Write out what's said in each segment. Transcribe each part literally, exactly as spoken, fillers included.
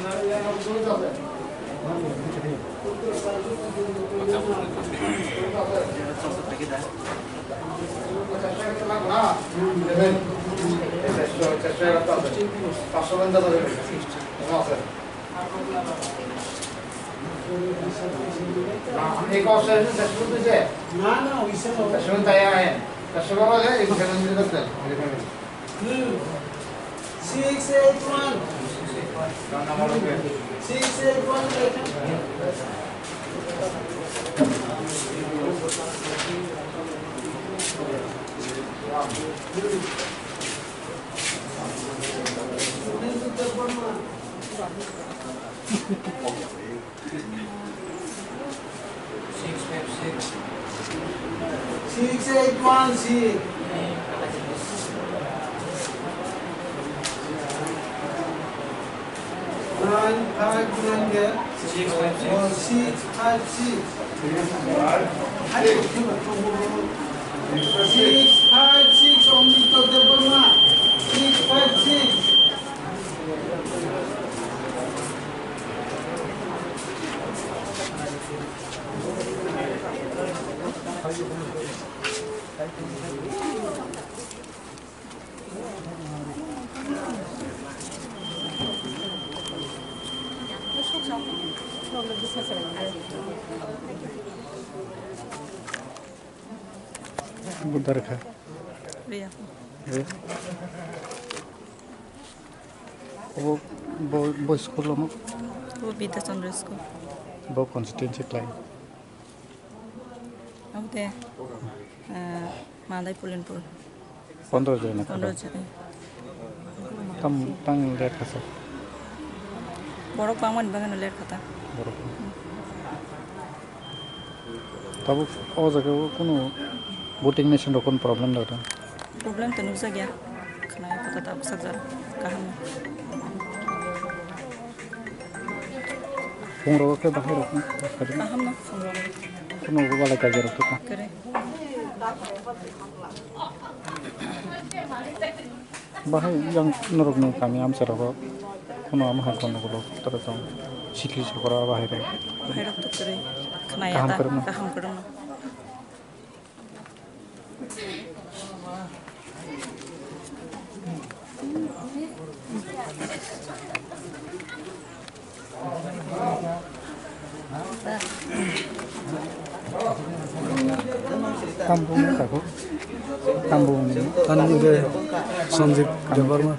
না, না, ওই সব। Six eight one. Six eight one. Six eight one six. Nine five nine. Six five six. Oh, six five six. Six five six, Omnitya Debbarma. Six five six. Budar kha. Iya. Eh. Obo bo, bo school omo? Obo Bidya Chandra School. Bo constituency klai? Obo de, eh, Malai Pulinpur. Pondro jona kha. Pondro jona. Tam, tang ler kha sa? Borok bangmani bagwi no ler kha ta. Borok. Tabuk o jaga o kunu voting machine rok kunu problem da da? Problem to nukjak ya. Khwnai kota tabuk sajak kaham. Phung rok khe bahai rok. Kaham no phung rok. Kunu walai kaisa rok to. Kere. Bahai yang norokni kami amcharogo kuno ama hai kono gulo toro tong sikli sokora bahai rok. Bahai rok to kwrwi khnaya kaham ta, kwrwngno. Kaham kwrwngno. Tambung ni kako? Tambung ni. Ani de Sanjib Debbarma.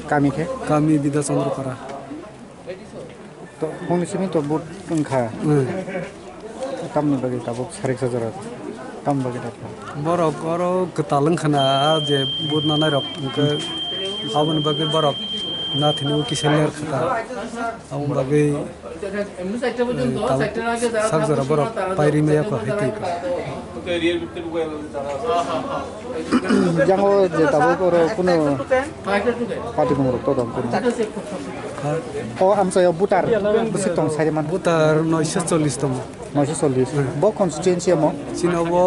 Kami khe? Kami Bidya Chandra Para. To, phungni simi to vote wngkha. Hmm. Tamni bagwi tabuk sarik sajora. Tam bagwi dakha. Borok oro kwtal wngkha na je vote nanai rok, hwnkhe aboni bagwi borok nathini kisa ler kha ta. Aboni bagwi, eh, tabuk sak jora borok pairi maya kha hai twi kha. Jango je tabuk oro kuno party bumung rok to tong kuno. Ha? O amchaio voter bwswk tong saiman? Voter noisho chollish tongo. Noisho chollish. Hmm. Bo constituency amo? Chini obo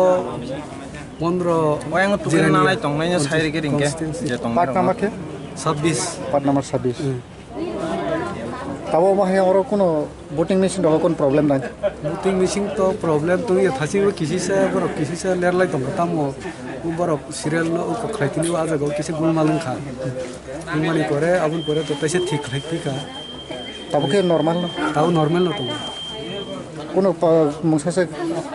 pondro. Oyang tukun jilani nanai tongnai ya consti-, sairi kiring ke, constituency. Je tong part number khe? Sabbish. Part number sabbish. Hmm. Tabo omo hai oro kuno voting machine rogo kun problem nai? Voting machine to problem tong ya, thasi bo kisi sa, borok kisi sa lerlai tongo, tamo borok serial no kok khlai tini o jaga o kisa gulma lwng kha. Gulmani pore, aboni pore to taisa thik khlai thika. Tabo khe normal no? Tabo normal no tongo. Kuno pa-, mungsa se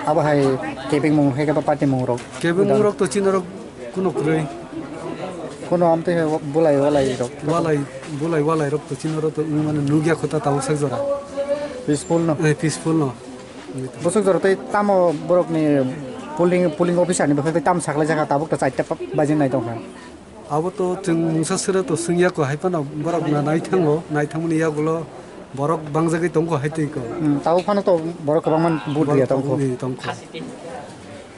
abo hai kebeng mung hai khe ba party mung rok? Kebeng mung rok to chini rok kuno kwrwi. Kuno amtwi hai bulai walai rok? Walai, bulai walai rok to chini rok to wng mano nukya kho ta tabuk sak jora. Peaceful no? Eh, peaceful no. Bwswk jora tei tamo borokni polling, polling officer ni bwkhak tei tamo saklai jaka tabuk ta charta pa-, baji nai tongkha. Abo to chwng mungsa sere to swngya ko hai phano borok na nai thango, nai thangmani yagulo borok bangjagwi tongkho hai twi ko. Hmm, tabuk phano to borok kwbangma vote riya tongkho. Borok tongkho.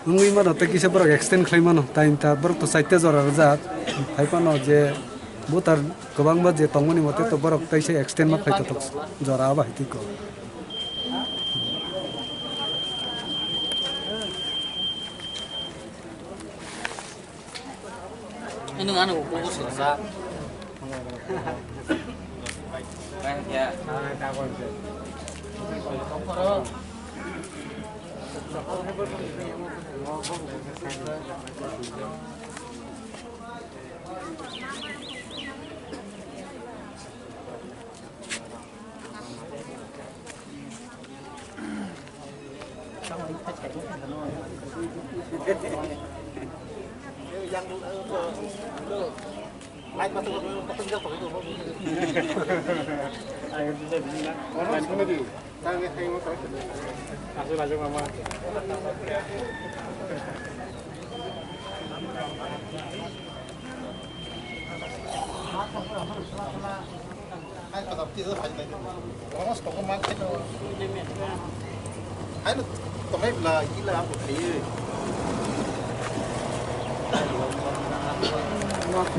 Wngwi mano tei kisa borok extend khlai mano, time ta borok to chaita jora rwjak, hai phano je voter kwbangma je tongmani mote to borok teisa extend ma khlai to jora abo hai twi ko. Ini ngano ukur ukur sirsa. Ya.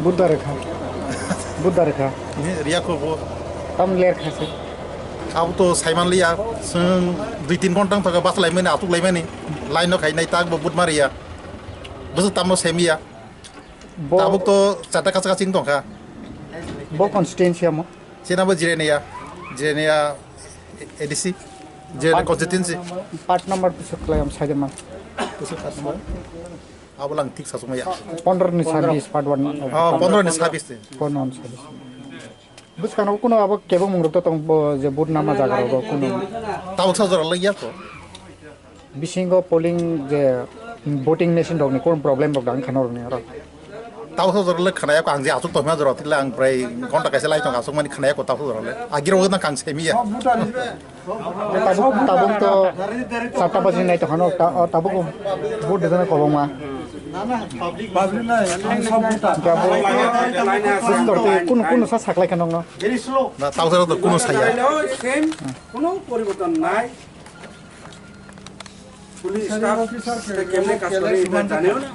Buddha rekha. Buddha rekha. Ini riya ko bo. Tam ler kha se. Abo to saiman liya. Seng dui tin ghonta thaka bas laimani, atuk laimani. Line no khainai tak bo but mariya. Busu tamno semiya. Bo tabuk to chata kacha kaching tongkha. Bo constituency amo? Chena bo Jirenia, Jirenia A D C, Jirenia constituency. Part number pusuk khlai am saide man. Pusuk part number? Abo lang thik sasuk maya. Pondro ni service part one. Oh, pondro ni service. Pondro ni service. Bwskang kuno abo kebo mungrok to tong bo je but nama jaga ro kuno. Tabuk sa jora lagi ya to. Bisingo polling je voting machine rokni kon problem rok dang khana rokni oro. Tausa jora le khana yak ang je asuk tongma jora tila ang prai ghonta kaisa lai tong asuk mani khana yak tausa jora le. Agiro na kang semi ya. Tabuk tabuk to sata baji nai to khano tabuk vote dena kobong ma. Public na, public na, ang sab vote. Jabo kun kun sa saklai khano no. Na tausa to kuno saya. Same, কোনো পরিবর্তন নাই। Police staff কেমনে কাজ করে এটা জানেও না,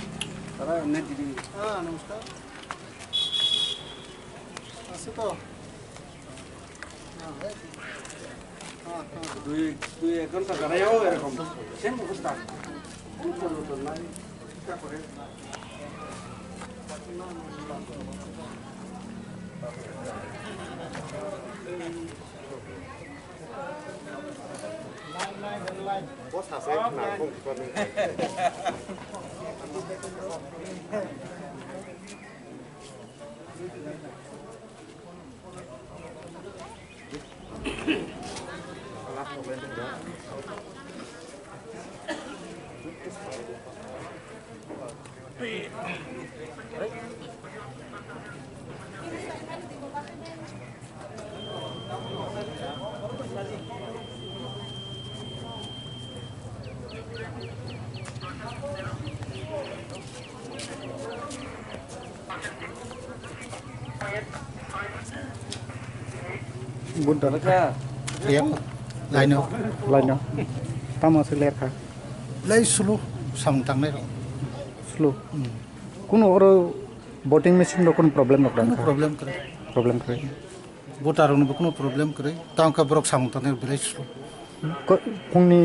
তারা এমনি দিদি। হ্যাঁ, নমস্কার। আছে তো? দুই, দুই এক ঘন্টা দাঁড়াইও এরকম। সেম অবস্থা। কোনো পরিবর্তন নাই। Buddha. Laino. Laino. Tamo se ler kha. Lai sulu samung tangnai rok. Sulu. Hmm. Kuno oro voting machine rok kuno problem rok dang kha? Problem kwrwi. Problem kwrwi. Voter rokno bo kuno problem kwrwi. Tamo khe borok samung tangnai belai sulu. Ko-, phungni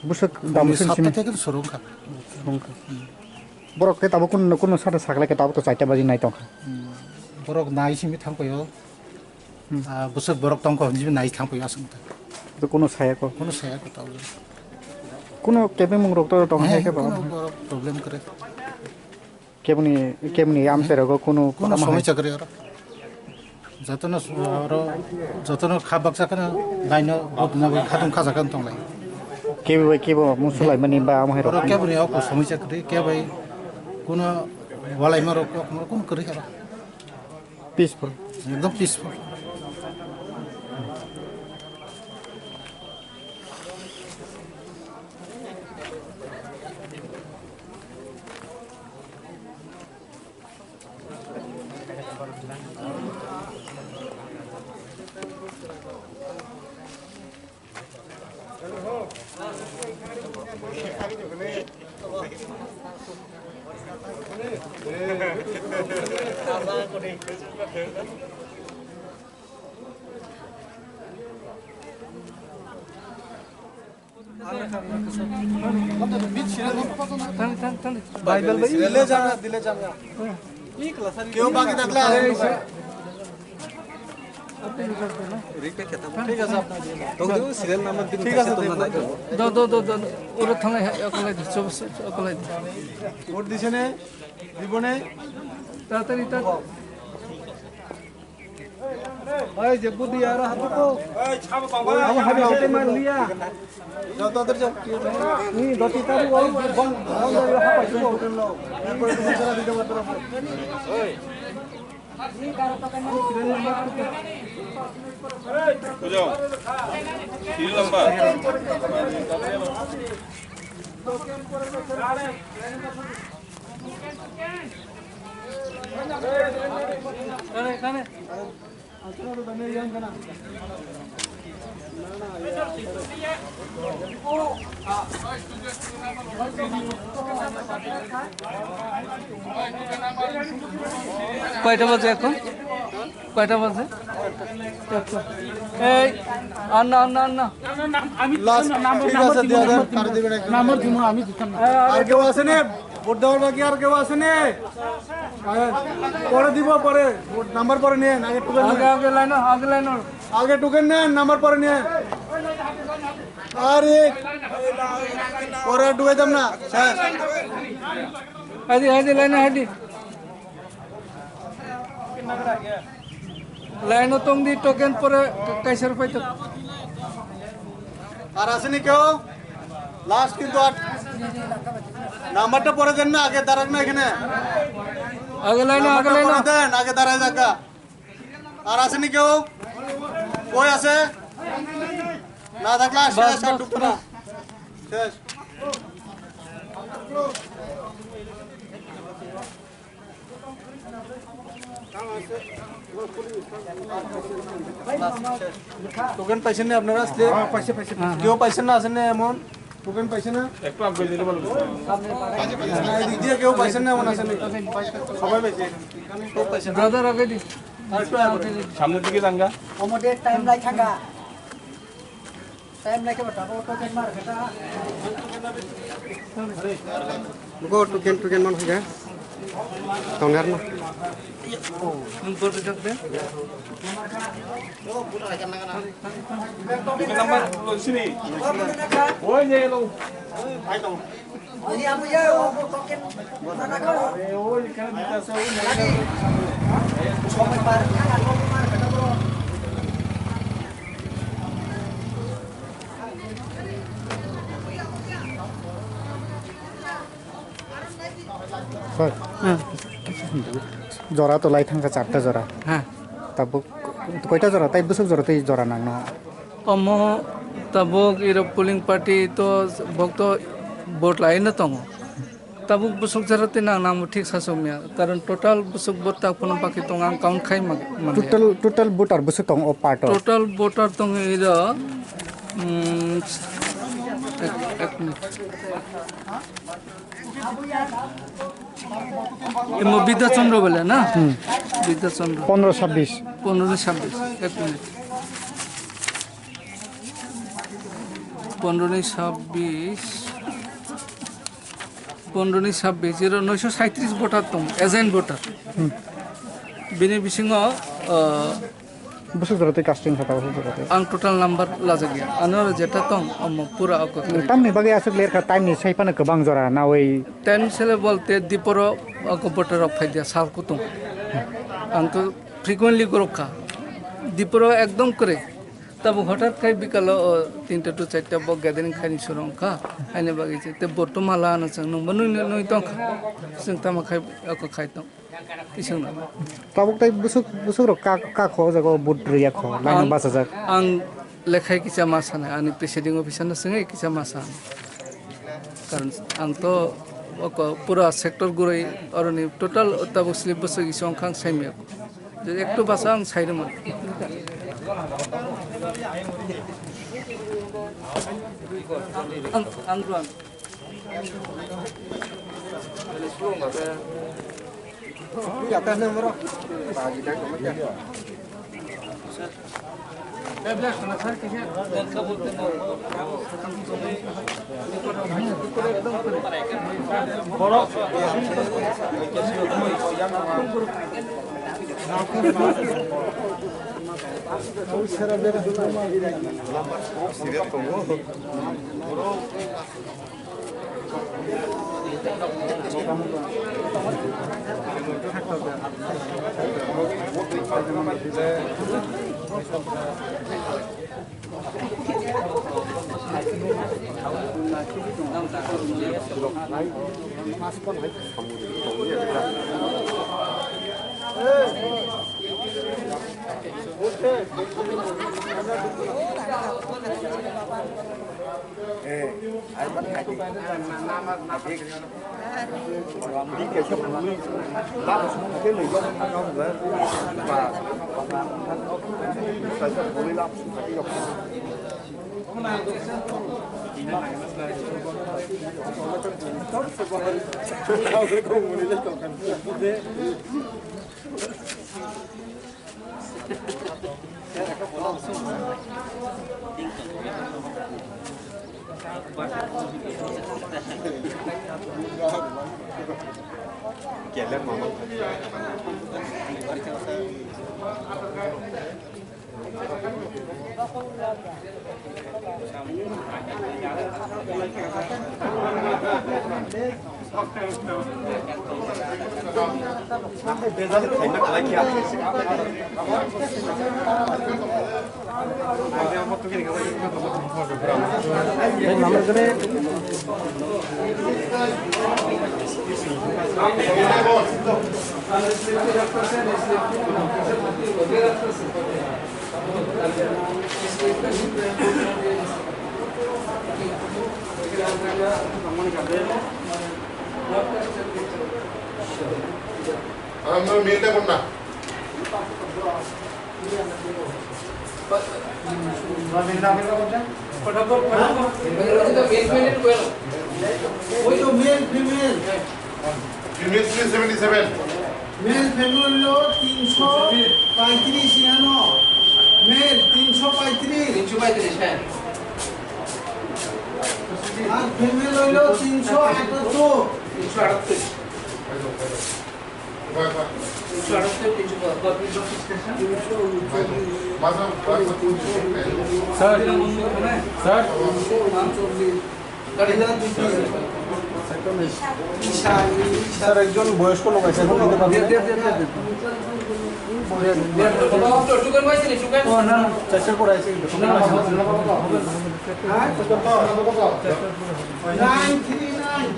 bwswk dam bwswk simi? Satta theke suru wngkha. Suru wngkha. Hmm. Borok khe tabuk kuno, kuno sata saklai khe tabuk to chaita baji nai tongkha. Hmm. Borok nai simi thangpaio. Hmm. Ah, bwswk borok tongkha hwnwi nai thangpaio aswk ta. To kuno saya ko? Kuno saya ko tabuk. Kuno kebengmung rok to tong hai khe ba? Kuno borok problem kwrwi. Keboni, keboni amchai rogo kuno, kuno somosya kwrwi oro. Jotono oro, jotono kha baksa kheno laino botna bai khatung khaja khe tonglai. Kebo bai kebo musulai mani ba amo hai rok. Oro keboni oko somosya kwrwi, kebai kuno walai ma rok, kuno kwrwi kha. Peaceful. Ekdom peaceful. Bible bai. Dile janga, dile janga. Keu baki thakle are. Thik ase, apni. Thik ase, thik ase. Do, do, do, do. Oro thanglai hai, okolai di, chobo, okolai di. Vote dise ne? Dibo ne? Taratari, taratari. Oi, je budi aro habu ko. Oi, chabo bangma. Abo habu sete man liya. Jao, to, to, jao. Ni doti taru, oi, bang, bang, bang, hapa, hapa. Oi. Bujao. Serial number. কয়টা বাজে এখন? কয়টা বাজে? এই, আর না, আর না, আর না। লাস্ট, ঠিক আছে, দুই হাজার, কাটি দিবেন একজন। নাম্বার দিমু, আমি দিতাম না। আর কেউ আছে নে? ভোট দেওয়ার বাকি আর কেউ আছে নে? হ্যাঁ, পরে দিব, পরে। ভোট নাম্বার পরে নিয়ে, আগে টোকেন আগে, নিয়ে। আগে লাইন, আগে লাইন। আগে টোকেন নেন, নাম্বার পরে নিয়ে। আরে, পরে আর ঢুকাইতাম না। শেষ। হাইদি, হাইদি, লাইন, হাইদি। Line o tong di, token pore kaisa rw paito. আর আসেনি কেউ? লাস্ট কিন্তু আর নাম্বারটা পরে দেন না, আগে দাঁড়ান না এখানে। আগে লাইনে, আগে নাম্বারটা লাইনে। পরে দেন, আগে দাঁড়ায় থাকা। আর আসেনি কেউ? কই আছে? না থাকলে আর শেষ, আর ঢুকতো না। শেষ। টোকেন পাইছেন না আপনারা আজকে? হ্যাঁ, পাইছে, পাইছে, পাইছে। কেউ পাইছেন না, আসেন না এমন? টোকেন পাইছেন না? একটু আগে দিলে ভালো হতো। হ্যাঁ, এদিক দিয়ে কেউ পাইছেন না এমন, আসেন না? সবাই পাইছে। কেউ পাইছেন না? ব্রাদার, আগে দি। আর একটু আগে। সামনের দিকে যান গা। Time lai thanga. Go token, token man hoga. Tongar na. Number sini. Oi, ye lo. Sir. Hmm. Jora to lai thangkha charta jora. Ha. Tabuk koita jora, tai bwswk jora tei jora nangno? Omo tabuk iro polling party to bok to vote laino tongo. Tabuk bwswk jora tei nang nangbo thik sasok maya. Karon total bwswk vote tak phano baki tongo, ang count khai man, manliya. Total, total voter bwswk tongo o part o? Total voter tongo iro, mm, ek, ek minute. Emo Bidya Chandra bole na? Hmm. Bidya Chandra. Pondro sabbish. Pondro ni sabbish. Ek minute. Pondro ni sabbish. Pondro ni sabbish. Iro noisho saitris voter tong. Agent voter. Hmm. Bini bisingo, uh, Bwswk jora tei casting kha, tabuk jora tei. Ang total number lajak ya. Ano jeta tong, omo pura o kwthwi. Tamni bagwi aswk ler kha, time ni sai phano kwbang jora nawi. Time sele bolte diporo o computer rok phai dia sal kutung. Ang to frequently gorok kha. Diporo ekdom kwrwi. Tabuk hothat khai bikalo o tinta to charta bo gathering khaini surong kha. Haini bagwi se te bo to mala ano chang nung bo nui nui tong kha. Chwng tamo khai o khai tong. Isingno. Tabuk tai bwswk, bwswk rok kak, kak kho, o jaga o vote rwya kho, laino ang, bachajak. Ang lekhai kisa ma sanai, ani presiding officer no swngwi kisa ma sa. Karon ang to oko pura sector gurui oroni total tabuk slip bwswk isong khang saimya. Je ekto basa ang sairwma. Ang, ang ruang. Ang no mil ta konna. ফটাফট, ফটাফট। ওই তো male, female. Female three seventy seven. Male female হলো তিনশো পঁয়ত্রিশ, ইয়ানো। মেল তিনশো পঁয়ত্রিশ। তিনশো পঁয়ত্রিশ, হ্যাঁ। আর ফিমেল হলো তিনশো আটাত্তর। তিনশো আটাত্তর। Sir, sir. স্যার, একজন বয়স্ক লোক আছে, এখন দিতে পারবে না? ও, না, না, চেষ্টা করে আছে কিন্তু। Nine three nine.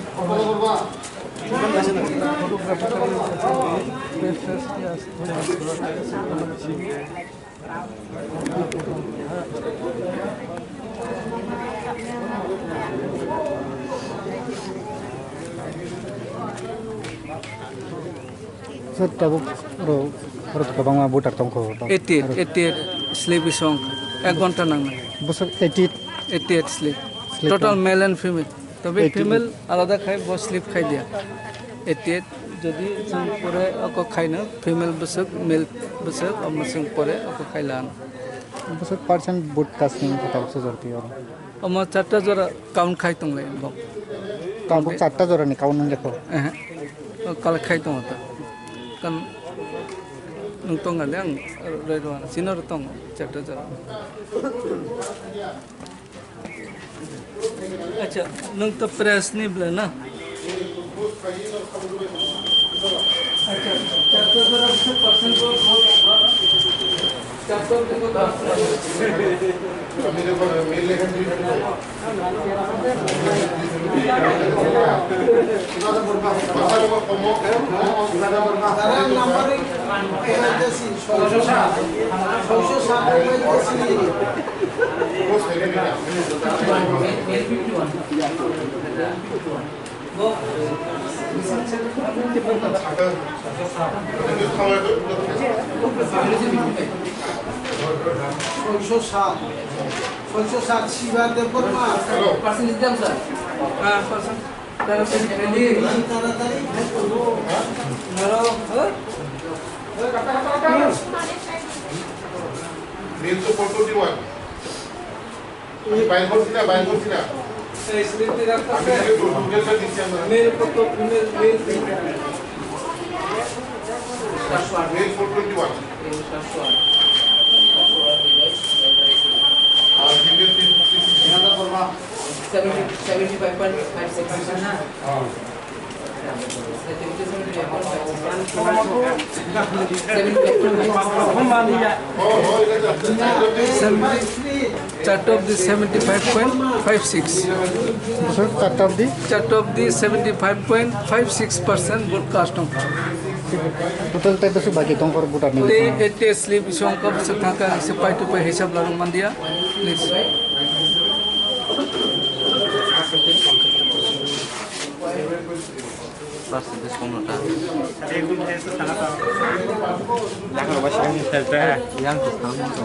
Sir, tabuk oro, oro kwbangma voter tongkho. Eighty eight, eighty eight slip bisong ek ghonta nangnai. Bwswk eighty eight? Eighty eight slip. Slip total tong. Male and female. Tobe eighty eight. Female alada khai, bo slip khai dia. Eighty eight jodi chwng pore oko khaino, female bwswk, male bwswk, omo chwng pore oko khai lan. Bwswk percent vote casting khe tabuk se jor twi oro? Omo charta jora count khai tonglai bo. Tabuk charta jora ni count nang lekho? Ehe. O collect khai tongo ta. Kan nung tonga de ang roi roi sino ro tongo charta jora. Acha, nung to press ni ble na. Acha, charta jora se percent ko, charta jora ko. ছয়শো সাত, ছয়শো সাত, শিবা দেববর্মা। Percent দিতাম, স্যার। হ্যাঁ, percent। তাড়াতাড়ি। তাড়াতাড়ি। Bayangkor sila, bayangkor sila. Slip tidak. Male photo, female, male, female. Male four twenty one. Seventy, seventy five point five six. Chart of the seventy five point five six. Sir, chart of the? Chart of the seventy five point five six percent vote cast on. Total tai dosu baki tongkor voter ni. Te eighty slip song kop se thangka se pai tu pai hisab larung mandia. Please. Percentage kom no ta. Yang ko thang no.